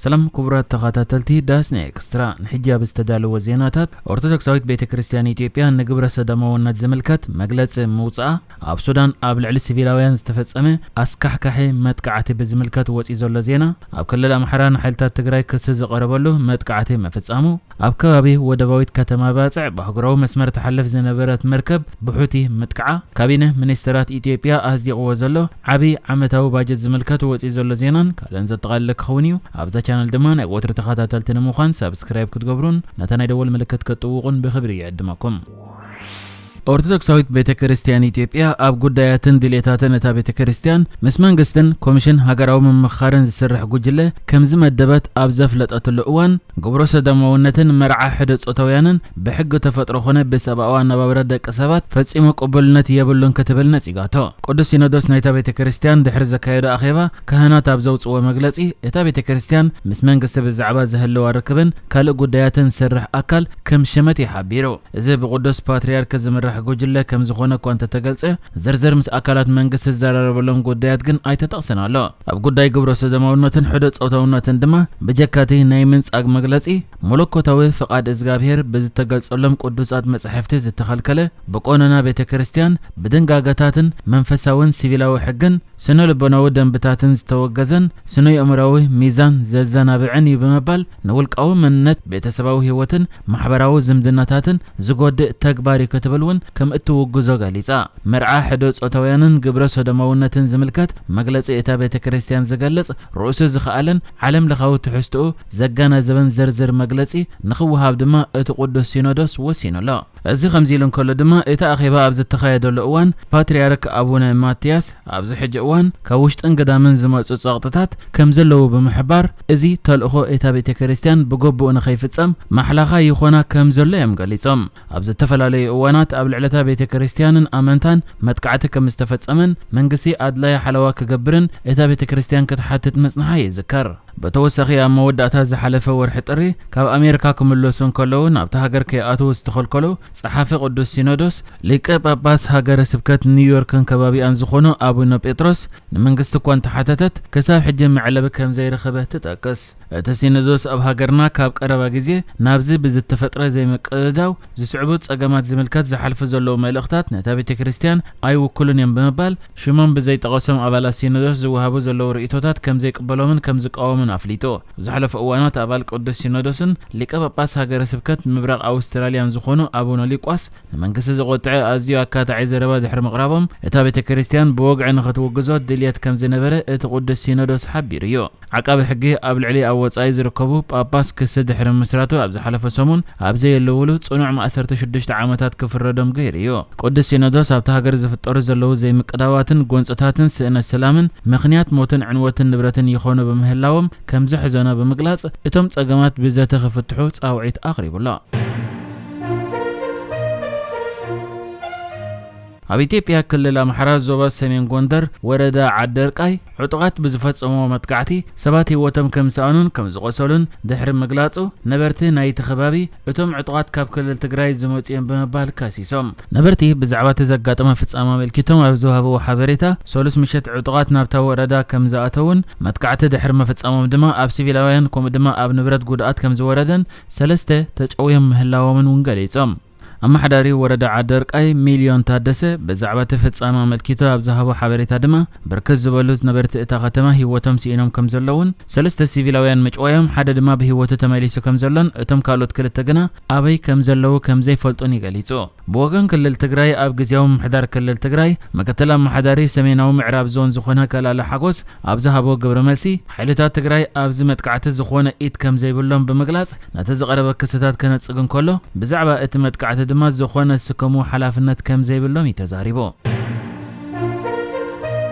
ሰላም ክቡራት ተኸታተልቲ ዳስና ኤክስትራ፣ ንሕጂ ኣብ ዝተዳለወ ዜናታት፣ ኦርቶዶክሳዊት ቤተ ክርስቲያን ኢትዮጵያ ንግብረ ሰዶማውነት ዝምልከት መግለጺ ምውጻኣ፣ ኣብ ሱዳን ኣብ ልዕሊ ሲቪላውያን ዝተፈጸመ ኣስካሕካሒ መጥቃዕቲ ብዝምልከት ወጺኡ ዘሎ ዜና፣ ኣብ ክልል ኣምሓራ ንሓይልታት ትግራይ ክሲ ዝቐረበሉ መጥቃዕቲ ምፍጻሙ፣ ኣብ ከባቢ ወደባዊት ከተማ ባጽዕ ብኣህጉራዊ መስመር ትሓልፍ ዝነበረት መርከብ ብሑቲ ምጥቃዓ፣ ካቢነ ሚኒስተራት ኢትዮጵያ ኣጽዲቕዎ ዘሎ ዓቢ ዓመታዊ ባጀት ዝምልከት ወጺኡ ዘሎ ዜናን ካልእን ዘጠቓልል ክኸውን እዩ። ኣብዛ ቻነል ድማ ናይ ወትሩ ተኸታተልቲ ንምዃን ሳብስክራይብ ክትገብሩን ነታ ናይ ደወል ምልክት ክትጥውቑን ብኽብሪ ይዕድመኩም። ኦርቶዶክሳዊት ቤተ ክርስቲያን ኢትዮጵያ ኣብ ጉዳያትን ድሌታትን እታ ቤተ ክርስቲያን ምስ መንግስትን ኮሚሽን ሃገራዊ ምምኽኻርን ዝስራሕ ጉጅለ ከም ዝመደበት ኣብ ዘፍለጠትሉ እዋን፣ ግብረ ሰዶማውነትን መርዓ ሕደ ጾታውያንን ብሕጊ ተፈጥሮ ኾነ ብሰብኣዊ ኣነባብራ ደቂ ሰባት ፈጺሙ ቅቡልነት የብሉን ክትብል ነጺጋቶ። ቅዱስ ሲኖዶስ ናይታ ቤተ ክርስቲያን ድሕሪ ዘካየዶ ኣኼባ ካህናት ኣብ ዘውጽዎ መግለጺ፣ እታ ቤተ ክርስቲያን ምስ መንግስቲ ብዛዕባ ዝህልዋ ርክብን ካልእ ጉዳያትን ዝሰርሕ ኣካል ከም ሽመት እዩ ሓቢሩ። እዚ ብቅዱስ ፓትርያርክ ዝምራሕ ጉጅለ ከም ዝኾነ እኳ እንተተገልጸ፣ ዝርዝር ምስ ኣካላት መንግስቲ ዝዘራረበሎም ጉዳያት ግን ኣይተጠቕሰን ኣሎ። ኣብ ጉዳይ ግብረ ሰዶማውነትን ሕደ ጾታውነትን ድማ ብጀካቲ ናይ ምንጻግ መግለጺ፣ መለኮታዊ ፍቓድ እግዚኣብሔር ብዝተገልጸሎም ቅዱሳት መጻሕፍቲ ዝተኸልከለ፣ ብቆነና ቤተ ክርስቲያን፣ ብድንጋገታትን መንፈሳውን ሲቪላዊ ሕግን ስነ ልቦናዊ ደንብታትን ዝተወገዘን ስነ ኣእምራዊ ሚዛን ዘዘናብዕን እዩ ብምባል፣ ንውልቃዊ መንነት፣ ቤተሰባዊ ህይወትን ማሕበራዊ ዝምድናታትን ዝጎድእ ተግባር እዩ ክትብል እውን ከም እትውግዞ ገሊጻ። መርዓ ሕደ ጾታውያንን ግብረ ሰዶማውነትን ዝምልከት መግለጺ እታ ቤተ ክርስቲያን ዝገልጽ፣ ርእሱ ዝኸኣለን ዓለም ለኻዊ ትሕዝትኡ ዘገናዘበን ዝርዝር መግለጺ ንኽወሃብ ድማ እቲ ቅዱስ ሲኖዶስ ወሲኑ ኣሎ። እዚ ከምዚ ኢሉ እንከሎ ድማ፣ እቲ ኣኼባ ኣብ ዝተኻየደሉ እዋን፣ ፓትርያርክ ኣቡነ ማትያስ ኣብዚ ሕጂ እዋን ካብ ውሽጥን ግዳምን ዝመጹ ጸቕጥታት ከም ዘለዉ ብምሕባር፣ እዚ ተልእኾ እታ ቤተ ክርስቲያን ብግቡእ ንኸይፍጸም ማሕላኻ ይኾና ከም ዘሎ እዮም ገሊጾም። ኣብ ዝተፈላለዩ እዋናት ኣብ ልዕሊ እታ ቤተ ክርስቲያንን ኣመንታን መጥቃዕቲ ከም ዝተፈጸመን መንግስቲ ኣድላዪ ሓለዋ ክገብርን እታ ቤተ ክርስቲያን ክትሓትት ምጽንሓ ይዝከር። ብተወሳኺ፣ ኣብ መወዳእታ ዝሓለፈ ወርሒ ጥሪ ካብ ኣሜሪካ ክምለሱ እንከለዉ ናብታ ሃገር ከይኣትዉ ዝተኸልከሉ ጸሓፊ ቅዱስ ሲኖዶስ፣ ሊቀ ጳጳስ ሃገረ ስብከት ኒውዮርክን ከባቢኣን ዝኾኑ ኣቡነ ጴጥሮስ፣ ንመንግስቲ እኳ እንተሓተተት፣ ክሳብ ሕጂ መዕለቢ ከም ዘይረኸበ ትጠቅስ። እቲ ሲኖዶስ ኣብ ሃገርና ካብ ቀረባ ግዜ ናብዚ ብዝተፈጥረ ዘይምቅድዳው ዝስዕቡ ጸገማት ዝምልከት ዝሓልፉ ዘለዉ መልእኽታት ነታ ቤተ ክርስቲያን ኣይውክሉን እዮም ብምባል፣ ሽሞም ብዘይጠቐሶም ኣባላት ሲኖዶስ ዝወሃቡ ዘለዉ ርእይቶታት ከም ዘይቅበሎምን ከም ዝቃወሙን ኣፍሊጡ። ኣብ ዝሓለፉ እዋናት ኣባል ቅዱስ ሲኖዶስን ሊቀ ጳጳስ ሃገረ ስብከት ምብራቕ ኣውስትራልያን ዝኾኑ ኣቡነ ሊቋስ፣ ንመንግስቲ ዘቖጥዐ ኣዝዩ ኣካታዒ ዘረባ ድሕሪ ምቕራቦም፣ እታ ቤተ ክርስቲያን ብወግዒ ንኽትውግዞ ድልየት ከም ዝነበረ እቲ ቅዱስ ሲኖዶስ ሓቢሩ እዩ። ዓቃቢ ሕጊ ኣብ ልዕሊ ኣብ ወጻኢ ዝርከቡ ጳጳስ ክሲ ድሕሪ ምስራቱ፣ ኣብ ዝሓለፈ ሰሙን ኣብ ዘየለውሉ ጽኑዕ ማእሰርቲ ሽዱሽተ ዓመታት ክፍረዶም ገይሩ እዩ። ቅዱስ ሲኖዶስ ኣብታ ሃገር ዝፍጠሩ ዘለዉ ዘይምቅዳዋትን ጎንጽታትን ስእነት ሰላምን ምኽንያት ሞትን ዕንወትን ንብረትን ይኾኑ ብምህላዎም ከም ዘሕዘኖ ብምግላጽ፣ እቶም ጸገማት ብዘተ ክፍትሑ ጻውዒት ኣቕሪቡ ኣሎ። ኣብ ኢትዮጵያ ክልል ኣምሓራ ዞባ ሰሜን ጎንደር ወረዳ ዓደርቃይ ዕጡቓት ብዝፈጸምዎ መጥቃዕቲ ሰባት ህይወቶም ከም ዝሰኣኑን ከም ዝቖሰሉን ድሕሪ ምግላጹ፣ ነበርቲ ናይቲ ከባቢ እቶም ዕጡቓት ካብ ክልል ትግራይ ዝመጹ እዮም ብምባል ከሲሶም። ነበርቲ ብዛዕባ እቲ ዘጋጠመ ፍጻመ ኣመልኪቶም ኣብ ዝወሃብዎ ሓበሬታ፣ ሰሉስ ምሸት ዕጡቓት ናብታ ወረዳ ከም ዝኣተውን መጥቃዕቲ ድሕሪ ምፍጻሞም ድማ ኣብ ሲቪላውያን ከምኡ ድማ ኣብ ንብረት ጉድኣት ከም ዝወረደን ሰለስተ ተጨውዮም ምህላዎምን እውን ገሊጾም። ኣመሓዳሪ ወረዳ ዓደርቃይ ሚልዮን ታደሰ ብዛዕባ እቲ ፍጻመ ኣመልኪቱ ኣብ ዝሃቦ ሓበሬታ ድማ፣ ብርክት ዝበሉ ነበርቲ እታ ከተማ ህይወቶም ስኢኖም ከም ዘለውን፣ ሰለስተ ሲቪላውያን ምጭዋዮም፣ ሓደ ድማ ብህይወቱ ተመሊሱ ከም ዘሎን፣ እቶም ካልኦት ክልተ ግና ኣበይ ከም ዘለዉ ከም ዘይፈልጡን እዩ ገሊጹ። ብወገን ክልል ትግራይ፣ ኣብ ግዝያዊ ምምሕዳር ክልል ትግራይ፣ ምክትል ኣመሓዳሪ ሰሜናዊ ምዕራብ ዞን ዝኾነ ከላለ ሓጎስ ኣብ ዝሃቦ ግብረ መልሲ፣ ሓይልታት ትግራይ ኣብዚ መጥቃዕቲ ዝኾነ ኢድ ከም ዘይብሎም ብምግላጽ፣ ነቲ ዝቐረበ ክስታት ከነጽግ እንከሎ፣ ብዛዕባ እቲ መጥቃዕቲ ድማ ዝኾነ ዝስከምዎ ሓላፍነት ከም ዘይብሎም እዩ ተዛሪቡ።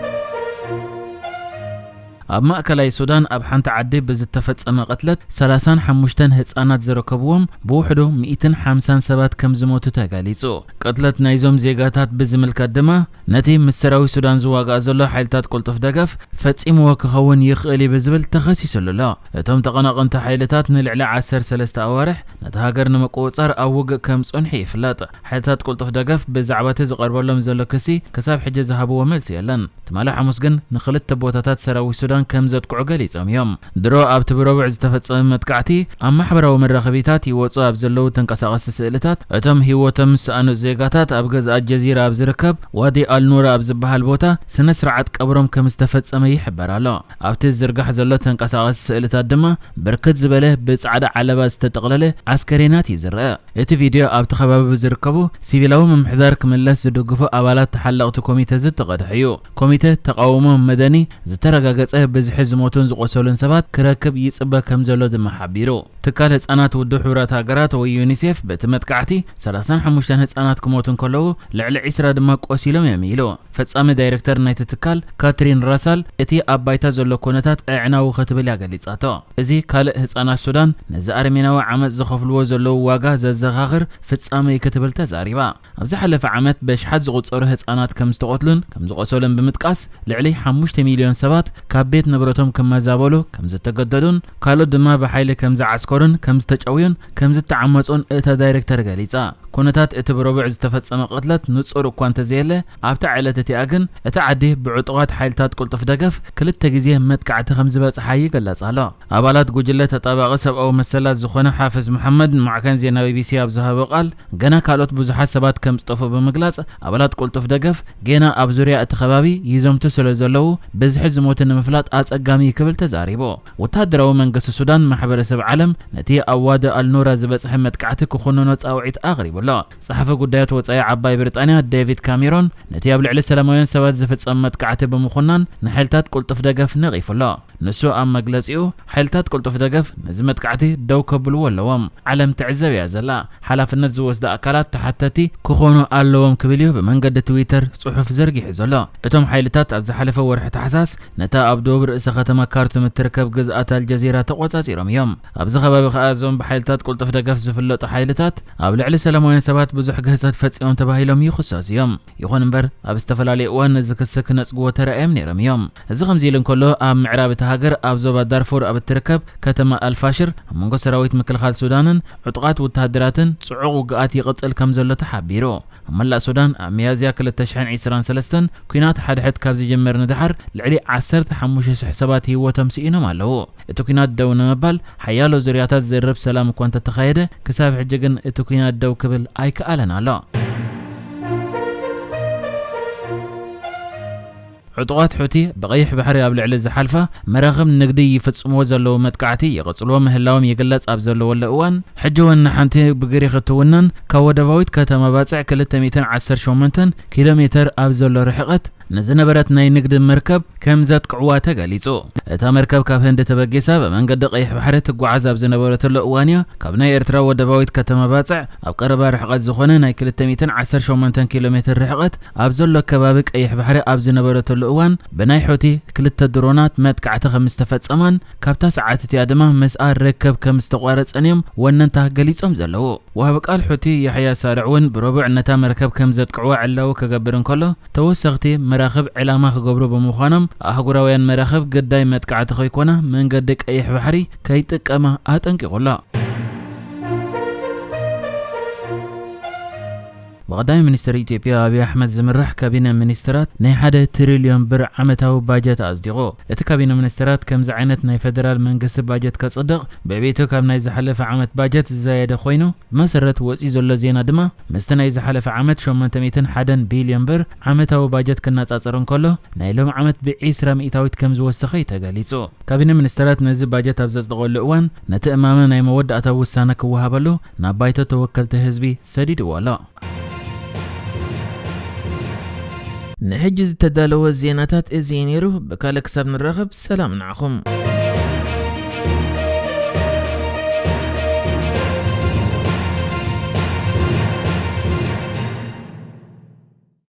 ኣብ ማእከላይ ሱዳን ኣብ ሓንቲ ዓዲ ብዝተፈጸመ ቅትለት ሰላሳን ሓሙሽተን ህጻናት ዝርከብዎም ብውሕዱ ሚእትን ሓምሳን ሰባት ከም ዝሞቱ ተገሊጹ። ቅትለት ናይዞም ዜጋታት ብዝምልከት ድማ፣ ነቲ ምስ ሰራዊት ሱዳን ዝዋጋእ ዘሎ ሓይልታት ቅልጡፍ ደገፍ ፈጺምዎ ክኸውን ይኽእል እዩ ብዝብል ተኸሲሱሉ ኣሎ። እቶም ተቐናቐንቲ ሓይልታት ንልዕሊ ዓሰርተ ሰለስተ ኣዋርሕ ነታ ሃገር ንምቁጽጻር ኣብ ውግእ ከም ጸንሑ ይፍለጥ። ሓይልታት ቅልጡፍ ደገፍ ብዛዕባ እቲ ዝቐርበሎም ዘሎ ክሲ ክሳብ ሕጂ ዝሃብዎ መልሲ የለን። ትማሊ ሓሙስ ግን ንኽልተ ቦታታት ሰራዊት ሱዳን ከም ዘጥቅዑ ገሊጾም እዮም። ድሮ ኣብቲ ብረቡዕ ዝተፈጸመ መጥቃዕቲ ኣብ ማሕበራዊ መራኸቢታት ይወጹ ኣብ ዘለዉ ተንቀሳቐስቲ ስእልታት፣ እቶም ህይወቶም ዝሰኣኑ ዜጋታት ኣብ ገዛእ ጀዚራ ኣብ ዝርከብ ዋዲ ኣልኑራ ኣብ ዝበሃል ቦታ ስነ ስርዓት ቀብሮም ከም ዝተፈጸመ ይሕበር ኣሎ። ኣብቲ ዝዝርጋሕ ዘሎ ተንቀሳቐሲ ስእልታት ድማ ብርክት ዝበለ ብጻዕዳ ዓለባ ዝተጠቕለለ ኣስከሬናት እዩ ዝረአ። እቲ ቪድዮ ኣብቲ ከባቢ ብዝርከቡ ሲቪላዊ ምምሕዳር ክምለስ ዝድግፉ ኣባላት ተሓለቕቲ ኮሚተ ዝተቐድሐ እዩ። ኮሚተ ተቓውሞ መደኒ ዝተረጋገጸ ብዝሒ ዝሞቱን ዝቖሰሉን ሰባት ክረክብ ይጽበ ከም ዘሎ ድማ ሓቢሩ። ትካል ህጻናት ውድብ ሕቡራት ሃገራት ወይ ዩኒሴፍ በቲ መጥቃዕቲ ሰላሳን ሓሙሽተን ህጻናት ክሞቱ እንከለዉ፣ ልዕሊ ዒስራ ድማ ቆሲሎም እዮም ኢሉ። ፈጻሚ ዳይሬክተር ናይቲ ትካል ካትሪን ራሳል እቲ ኣብ ባይታ ዘሎ ኩነታት ኣዕናዊ ክትብል እያ ገሊጻቶ። እዚ ካልእ ህጻናት ሱዳን ነዚ ኣረሜናዊ ዓመጽ ዝኸፍልዎ ዘለዉ ዋጋ ዘዘኻኽር ፍጻመ እዩ ክትብል ተዛሪባ። ኣብ ዝሓለፈ ዓመት በሽሓት ዝቑጸሩ ህጻናት ከም ዝተቐትሉን ከም ዝቖሰሉን ብምጥቃስ፣ ልዕሊ ሓሙሽተ ሚልዮን ሰባት ካብ ቤት ንብረቶም ክመዛበሉ ከም ዝተገደዱን ካልኦት ድማ ብሓይሊ ከም ዝዓስከሩን ከም ዝተጨውዩን ከም ዝተዓመጹን እታ ዳይሬክተር ገሊጻ። ኩነታት እቲ ብረቡዕ ዝተፈጸመ ቅትለት ንጹር እኳ እንተዘየለ፣ ኣብታ ዕለት እቲኣ ግን እቲ ዓዲ ብዕጡቓት ሓይልታት ቅልጡፍ ደገፍ ክልተ ግዜ መጥቃዕቲ ከም ዝበጽሓ ይግለጽ ኣሎ። ኣባላት ጉጅለ ተጣባቒ ሰብኣዊ መሰላት ዝኾነ ሓፍዝ መሓመድ ንማዕከን ዜና ቢቢሲ ኣብ ዝሃቦ ቃል፣ ገና ካልኦት ብዙሓት ሰባት ከም ዝጠፍኡ ብምግላጽ፣ ኣባላት ቅልጡፍ ደገፍ ገና ኣብ ዙርያ እቲ ከባቢ ይዘምቱ ስለ ዘለዉ፣ ብዝሒ ዝሞቱ ንምፍላጥ ኣጸጋሚ እዩ ክብል ተዛሪቡ። ወተሃደራዊ መንግስቲ ሱዳን ማሕበረሰብ ዓለም ነቲ ኣብ ዋዲ ኣልኑራ ዝበጽሐ መጥቃዕቲ ክኹንኖ ጻውዒት ኣቕሪቡ ኣሎ። ጸሓፊ ጉዳያት ወጻኢ ዓባይ ብሪጣንያ ዴቪድ ካሜሮን ነቲ ኣብ ልዕሊ ሰላማውያን ሰባት ዝፍጸም መጥቃዕቲ ብምኹናን ንሓይልታት ቅልጡፍ ደገፍ ነቒፉ ኣሎ። ንሱ ኣብ መግለጺኡ፣ ሓይልታት ቅልጡፍ ደገፍ ነዚ መጥቃዕቲ ደው ከብልዎ ኣለዎም። ዓለም ትዕዘብ እያ ዘላ። ሓላፍነት ዝወስዱ ኣካላት ተሓተቲ ክኾኑ ኣለዎም ክብል እዩ ብመንገዲ ትዊተር ጽሑፍ ዘርጊሑ ዘሎ። እቶም ሓይልታት ኣብ ዝሓለፈ ወርሒ ታሕሳስ ነታ ኣብ ደቡብ ርእሰ ከተማ ካርቱም እትርከብ ግዝኣት ኣልጀዚራ ተቖጻጺሮም እዮም። ኣብዚ ከባቢ ከኣ እዞም ብሓይልታት ቅልጡፍ ደገፍ ዝፍለጡ ሓይልታት ኣብ ልዕሊ ሰላማውያን ሰባት ብዙሕ ግህሰት ፈጺሞም ተባሂሎም ይኽሰሱ እዮም። ይኹን እምበር፣ ኣብ ዝተፈላለየ እዋን ነዚ ክሲ ክነጽግዎ ተራእዮም ነይሮም እዮም። እዚ ከምዚ ኢሉ እንከሎ፣ ኣብ ምዕራብ እታ ሃገር ኣብ ዞባ ዳርፉር ኣብ እትርከብ ከተማ ኣልፋሽር ኣብ መንጎ ሰራዊት ምክልኻል ሱዳንን ዕጡቓት ወተሃደራትን ጽዑቕ ውግኣት ይቕጽል ከም ዘሎ ተሓቢሩ። ኣብ መላእ ሱዳን ኣብ ሚያዝያ ክልተ ሽሕን ዕስራን ሰለስተን ኲናት ሓድሕድ ካብ ዝጅምር ንደሓር ልዕሊ ዓሰርተ ሓሙሽተ ሽሕ ሰባት ህይወቶም ስኢኖም ኣለዉ። እቲ ኲናት ደው ንምባል ሓያሎ ዙርያታት ዝርርብ ሰላም እኳ እንተተኻየደ፣ ክሳብ ሕጂ ግን እቲ ኲናት ደው ክብል ኣይከኣለን ኣሎ። ዕጡቓት ሑቲ ብቐይሕ ባሕሪ ኣብ ልዕሊ ዝሓልፋ መራኽብ ንግዲ ይፍጽምዎ ዘለዉ መጥቃዕቲ ይቕጽልዎ ምህላዎም ይግለጽ ኣብ ዘለወሉ እዋን፣ ሕጂ እውን ንሓንቲ ብግሪኽ እትውነን ካብ ወደባዊት ከተማ ባጽዕ ክልተ ሚእትን ዓሰርተ ሸሞንተን ኪሎ ሜተር ኣብ ዘሎ ርሕቐት ንዝነበረት ናይ ንግዲ መርከብ ከም ዘጥቅዕዋ ተገሊጹ። እታ መርከብ ካብ ህንዲ ተበጊሳ ብመንገዲ ቀይሕ ባሕሪ ትጓዓዝ ኣብ ዝነበረትሉ እዋን እያ ካብ ናይ ኤርትራ ወደባዊት ከተማ ባጽዕ ኣብ ቀረባ ርሕቐት ዝኾነ ናይ ክልተ ሚእትን ዓሰርተ ሸሞንተን ኪሎ ሜትር ርሕቐት ኣብ ዘሎ ከባቢ ቀይሕ ባሕሪ ኣብ ዝነበረትሉ እዋን ብናይ ሑቲ ክልተ ድሮናት መጥቃዕቲ ከም ዝተፈጸማን ካብታ ሰዓት እቲኣ ድማ ምስኣ ርክብ ከም ዝተቋረጸን እዮም ወነንታ ገሊጾም ዘለዉ። ወሃቢ ቃል ሑቲ ያሕያ ሳርዕ እውን ብረቡዕ ነታ መርከብ ከም ዘጥቅዕዋ ዕላዊ ክገብር እንከሎ፣ ተወሰኽቲ መራኽብ ዕላማ ክገብሩ ብምዃኖም፣ ኣህጉራውያን መራኽብ ግዳይ መጥቃዕቲ ከይኮና መንገዲ ቀይሕ ባሕሪ ከይጥቀማ ኣጠንቂቑ ኣሎ። ብቐዳማይ ሚኒስትር ኢትዮጵያ ኣብይ ኣሕመድ ዝምራሕ ካቢነ ሚኒስትራት ናይ ሓደ ትሪልዮን ብር ዓመታዊ ባጀት ኣጽዲቑ። እቲ ካቢነ ሚኒስትራት ከምዚ ዓይነት ናይ ፌደራል መንግስቲ ባጀት ከጽድቕ ብዕቤቱ ካብ ናይ ዝሓለፈ ዓመት ባጀት ዝዛየደ ኮይኑ፣ ብመሰረት ወጺኡ ዘሎ ዜና ድማ፣ ምስቲ ናይ ዝሓለፈ ዓመት ሸሞንተ ሚእትን ሓደን ቢልዮን ብር ዓመታዊ ባጀት ክነጻጸር እንከሎ፣ ናይ ሎም ዓመት ብዒስራ ሚእታዊት ከም ዝወሰኸ እዩ ተገሊጹ። ካቢነ ሚኒስተራት ነዚ ባጀት ኣብ ዘጽደቐሉ እዋን፣ ነቲ እማመ ናይ መወዳእታ ውሳነ ክወሃበሉ ናብ ባይቶ ተወከልቲ ህዝቢ ሰዲድዎ ኣሎ። ንሕጂ ዝተዳለወ ዜናታት እዚ እዩ ነይሩ። ብካልእ ክሳብ ንራኸብ፣ ሰላም ንዓኹም።